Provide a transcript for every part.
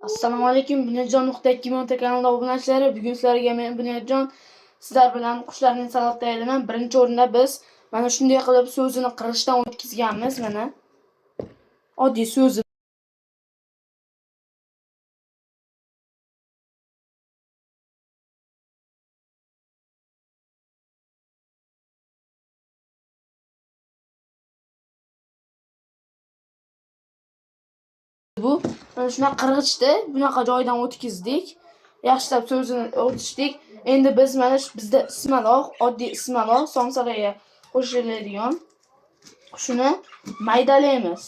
Assalomu alaykum Bunyodjon.2 kanali obunachilari. Bugun sizlarga men Bunyodjon sizlar bilan qushlarning salat tayyorlayman. Birinchi o'rinda biz mana shunday qilib so'zini qirishdan o'tkazganmiz mana. Oddiy so'zi bu. Mana shunaqa qirg'ichda bunaqa joydan o'tkazdik. Yaxshilab so'zini o'tishdik. Endi biz mana shu bizda ismaloq, oddiy ismaloq somsalarga qo'shiladigan. Shuni maydalaymiz.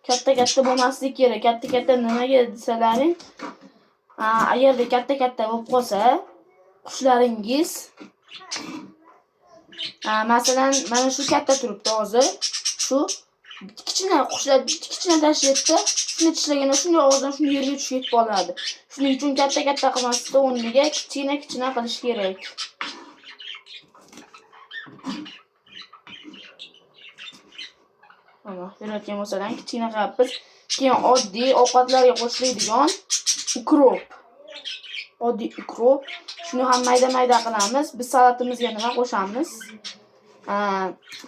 Katta-katta bo'lmasligi kerak. Katta-katta nimaga desalaring, agarda katta-katta bo'lib qolsa, qushlaringiz masalan, mana shu katta turibdi hozir. Shu kichkina qushlar kichkina tashlaydida, shuni tishlaganda shunday og'zidan shunday yerga tushib ketib qoladi. Shuning uchun katta-katta qilmasdan o'rniga kichkina-kichkina qilish kerak. Mana ko'rayotgan bo'lsalar kichkina qilyapmiz. Keyin oddiy ovqatlarga qo'shiladigan ukrop. Oddiy ukrop. Shuni ham mayda-mayda qilamiz. Biz salatimizga nima qo'shamiz?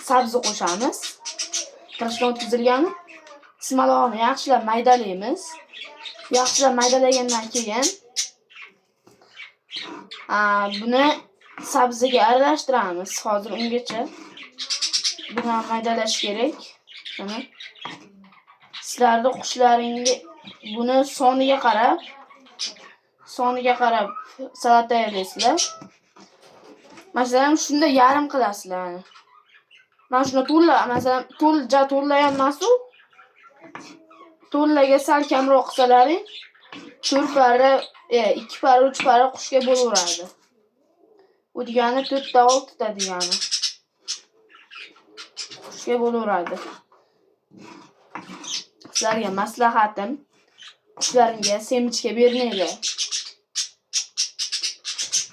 Sabzi qo'shamiz. Qirishdan o'tkazilgan ismaloqni yaxshilab maydalaymiz. Yaxshilab maydalagandan keyin buni sabziga aralashtiramiz. Hozir ungacha buni ham maydalash kerak. Mana sizlarni qushlaringiz buni soniga qarab salat tayyorlaysizlar. Masalan, shunda yarim qilasizlar. Mana shuni to'la, masalan, to'la ham emas-u. To'llaga sal kamroq qilsalaring, 4 pari, 2 pari, 3 pari qushga bo'laveradi. U degani 4 ta, 6 ta degani. Qushga bo'laveradi. Sizlarga maslahatim, qushlaringga semichka bermanglar.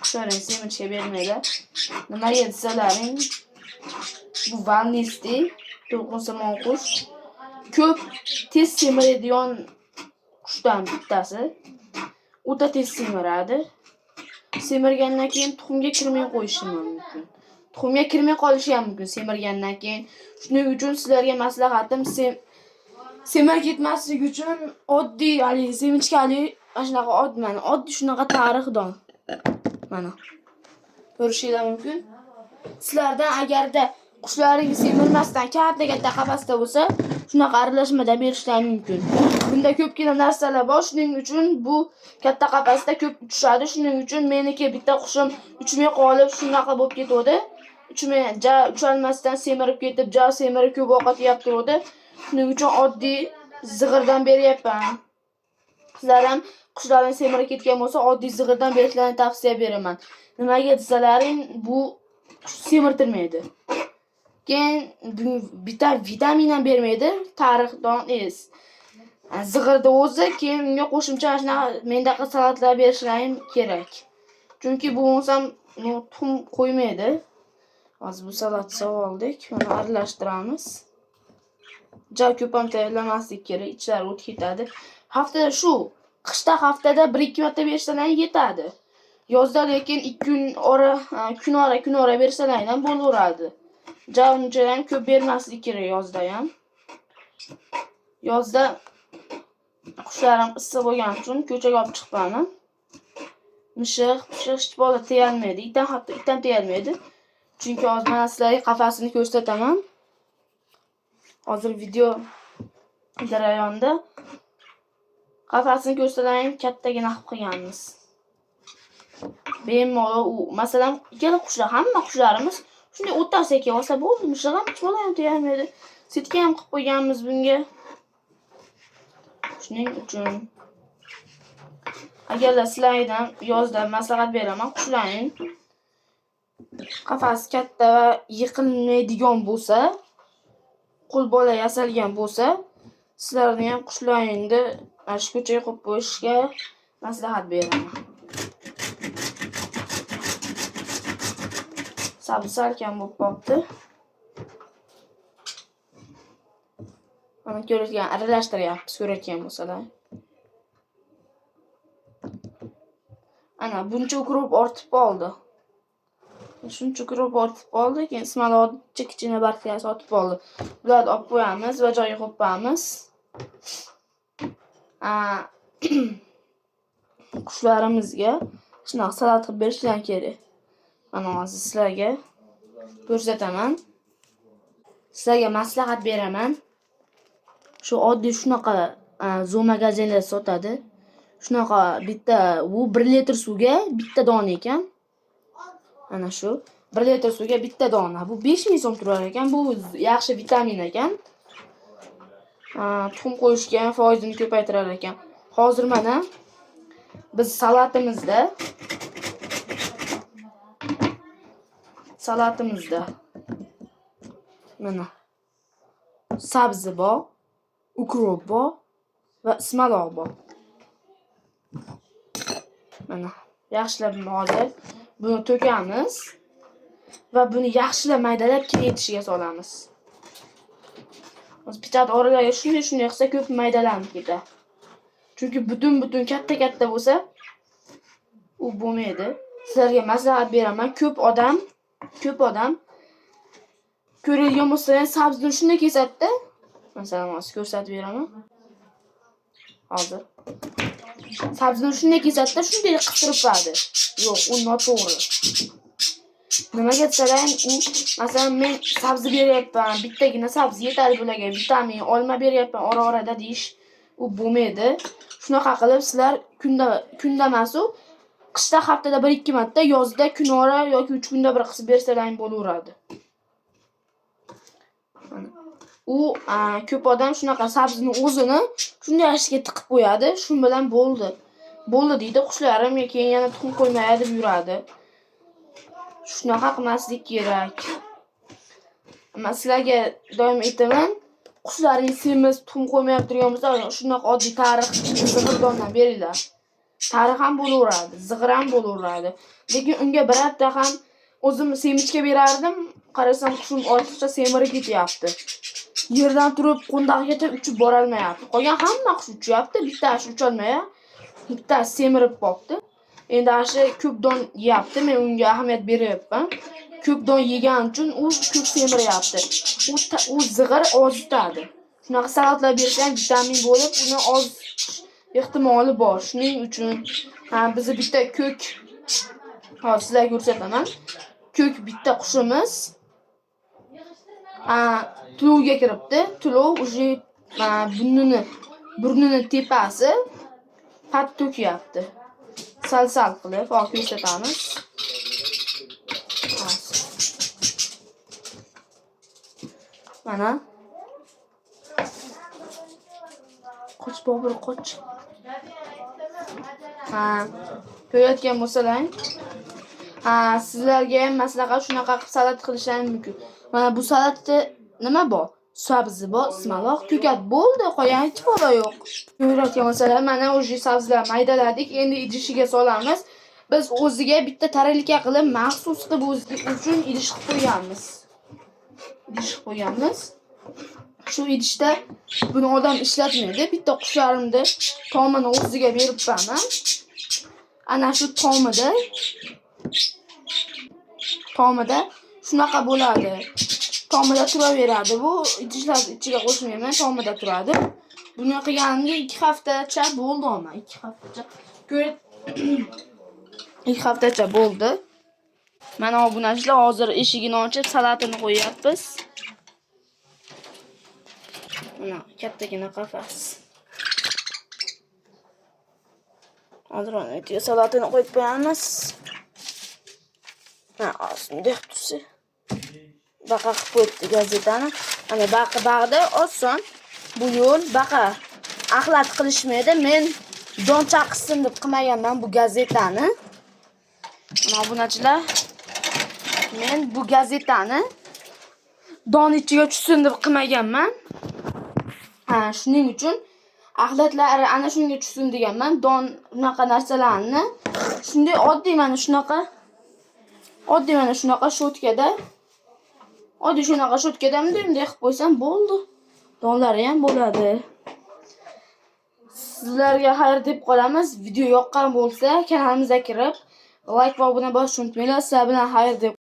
Qushlaringga semichka bermanglar. Nimaga desalaring, bu valnisti, to'lqinsimon qush ko'p tez semiradigan qushdan bittasi. O'ta tez semiradi. Semirgandan keyin tuxumga kirmay qo'yishi mumkin. Tuxumga kirmay qolishi ham mumkin semirgandan keyin. Shuning uchun sizlarga maslahatim, semirib ketmaslik uchun oddiy haligi semichkali mana shunaqa oddiy, mana oddiy shunaqa tarixdon. Mana ko'rishingiz mumkin. Sizlardan agarda qushlaringiz semirmasdan katta-katta qafasda bo'lsa, shunaqa aralashmada berishlari mumkin. Bunda ko'pgina narsalar bor, shuning uchun bu katta qafasda ko'p uchishadi. Shuning uchun meniki bitta qushim uchmay qolib, shunaqa bo'lib ketdi. Uchmay, ja ucholmasdan semirib ketib, ja semirib ko'p ovqat yeb turdi. Shuning uchun oddiy zig'irdan beryapman. Sizlar ham qushlaring semirib ketgan bo'lsa, oddiy zig'irdan berishlarini tavsiya beraman. Nimaga desalaring, bu semirtirmaydi. Keyin bitta vitamin ham bermaydi, tarixdan es. Zig'irda o'zi, keyin unga qo'shimcha shunaqa mendaqa salatlar berishlaring kerak. Chunki bu bo'lmasam tuxum qo'ymaydi. Hozir bu salatni solib oldik, mana aralashtiramiz. Ja ko'p ham tayyorlamaslik kerak, ichlari o't ketadi. Haftada shu qishda haftada 1-2 marta bersalaring yetadi. Yozda lekin 2 kun ora, kun ora, kun ora bersalaring ham bo'laveradi. Ja uncha ham ko'p bermaslik kerak yozda ham. Yozda qushlarim issiq bo'lgani uchun ko'chaga olib chiqmayman. Mishiq, pishiq hech bola teyalmaydi. It ham, hatto it ham teyalmaydi. Chunki hozir mana sizlarga qafasini ko'rsataman. Hozir video jarayonida qafasini ko'rsataman, kattagina qilib qo'yganmiz. Bemalol u, masalan, ikkala qushlar, hamma qushlarimiz shunday o'rtasiga kelib olsa bo'ldi, mishiq ham, bola ham teyalmaydi. Setka ham qilib qo'yganmiz bunga. Shuning uchun agarda sizlardan yozda maslahat beraman, qushlaring qafasi katta va yiqilmaydigan bo'lsa, qo'l bola yasalgan bo'lsa, sizlarni ham qushlaringni mana shu ko'chaga qo'yib qo'yishga maslahat beraman. Sabzi sal kam bo'lib qolibdi. Mana ko'rayotgan, aralashtiryapmiz, ko'rayotgan bo'lsalar. Ana buncha ukrop ortib qoldi. Shuncha ukrop ortib qoldi, keyin ismaloqcha kichkina bargasi ortib qoldi. Bularni olib qo'yamiz va joyiga qo'yib qo'yamiz. Qushlarimizga shunaqa salat qilib berishlar kerak. Mana hozir sizlarga ko'rsataman. Sizlarga maslahat beraman. Shu oddiy shunaqa zoomagazinlarda sotadi. Shunaqa bitta bu 1 litr suvga bitta dona ekan. Ana shu 1 litr suvga bitta dona. Bu 5000 so'm turar ekan. Bu yaxshi vitamin ekan. Tuxum qo'yishga ham foizini ko'paytirar ekan. Hozir mana biz salatimizda mana sabzi bor, ukrop bor va ismaloq bor. Mana yaxshilab hozir buni to'kamiz va buni yaxshilab maydalab keyin idishiga solamiz. Hozir pichoq oralariga shunday qilsa ko'p maydalanib ketadi. Chunki butun katta-katta bo'lsa u bo'lmaydi. Sizlarga maslahat beraman, ko'p odam ko'radigan bo'lsa ham sabzini shunday kesadi-da. Masalan, hozir ko'rsatib beraman. Hozir. Sabzini shunday kesadi-da, shunday qistirib qo'yadi. Yo'q, u noto'g'ri. Nimaga desalar, u masalan men sabzi beryapman, bittagina sabzi yetadi bularga, vitamin, olma beryapman ora-orada deyish u bo'lmaydi. Shunaqa qilib sizlar kunda emas u qishda haftada 1-2 marta, yozda kunora yoki 3 kunda bir qilib bersalar ham bo'laveradi. Mana. U ko'p odam shunaqa sabzini o'zini shunday yashikka tiqib qo'yadi, shu bilan bo'ldi. Bo'ldi deydi, qushlarim keyin yana tuxum qo'ymaydi deb yuradi. Shunaqa qilmaslik kerak. Men sizlarga doim aytaman, qushlaring semiz, tuxum qo'ymayapti turgan bo'lsa, shunaqa oddiy tarix zig'irdondan beringlar. Tarix ham bo'laveradi, zig'ir ham bo'laveradi. Lekin unga bir hafta ham o'zim semichka berardim, qarasam qushim ortiqcha semirib ketyapti. Yerdan turib qo'ndog'igacha uchib borolmayapti. Qolgan hamma qush uchyapti, bittasi ucholmayapti, bittasi semirib qolibdi. Endi shu ko'p don yeyapti, men unga ahamiyat beryapman. Ko'p don yegan uchun u ko'p semiryapti. U zig'ir ozitadi. Shunaqa salatlar bersang vitamin bo'lib, uni oz ehtimoli bor. Shuning uchun bizni bitta ko'k, hozir sizlarga ko'rsataman. Ko'k bitta qushimiz tulovga kiribdi. Tulov уже burnini tepasi pat to'kyapti. Sal-sal qilib hozir ko'rsatamiz. Mana. Qoch Bobur, qoch. Ha, ko'rayotgan bo'lsalar, ha, sizlarga ham maslahat shunaqa qilib salat qilishlaring mumkin. Mana bu salatda nima bor? Sabzi bor, ismaloq, ko'kat bo'ldi, qolgan hech balo yo'q. Ko'rayotgan bo'lsalar, mana o'sha sabzilar maydaladik, endi idishiga solamiz. Biz o'ziga bitta tarelka qilib, maxsus qilib o'zi uchun idish qilib qo'yganmiz. Idish qilib qo'yganmiz. Shu idishda buni odam ishlatmaydi. Bitta qushlarimni tomini o'ziga beribman. Ana shu tomida shunaqa bo'ladi. Tomida turaveradi. Bu idishlar ichiga qo'shmayman, tomida turadi. Buni qilganimga 2 haftacha bo'ldi ama 2 haftacha. 2 haftacha bo'ldi. Mana obunachilar hozir eshigini ochib salatini qo'yapmiz. Mana kattagina qafas. Hozir uni ichiga salatini qo'yib qo'yamiz. Ha, bunday qilib tursa. Baqa qilib qo'yibdi gazetani. Ana baqa bag'da oson. Bu yo'l baqa axlat qilishmaydi. Men don chaqirsin deb qilmaganman bu gazetani. Mana obunachilar, men bu gazetani don ichiga tushsin deb qilmaganman. Ha, shuning uchun axlatlari ana shunga tushsin deganman. Don unaqa narsalarni shunday oddiy mana shunaqa oddiy mana shunaqa shotkada oddiy shunaqa shotkada bunday qilib qo'ysam bo'ldi. Donlari ham bo'ladi. Sizlarga xayr deb qolamiz. Video yoqqan bo'lsa, kanalimizga kirib, layk va obuna bosishni unutmanglar. Sizlar bilan xayr deb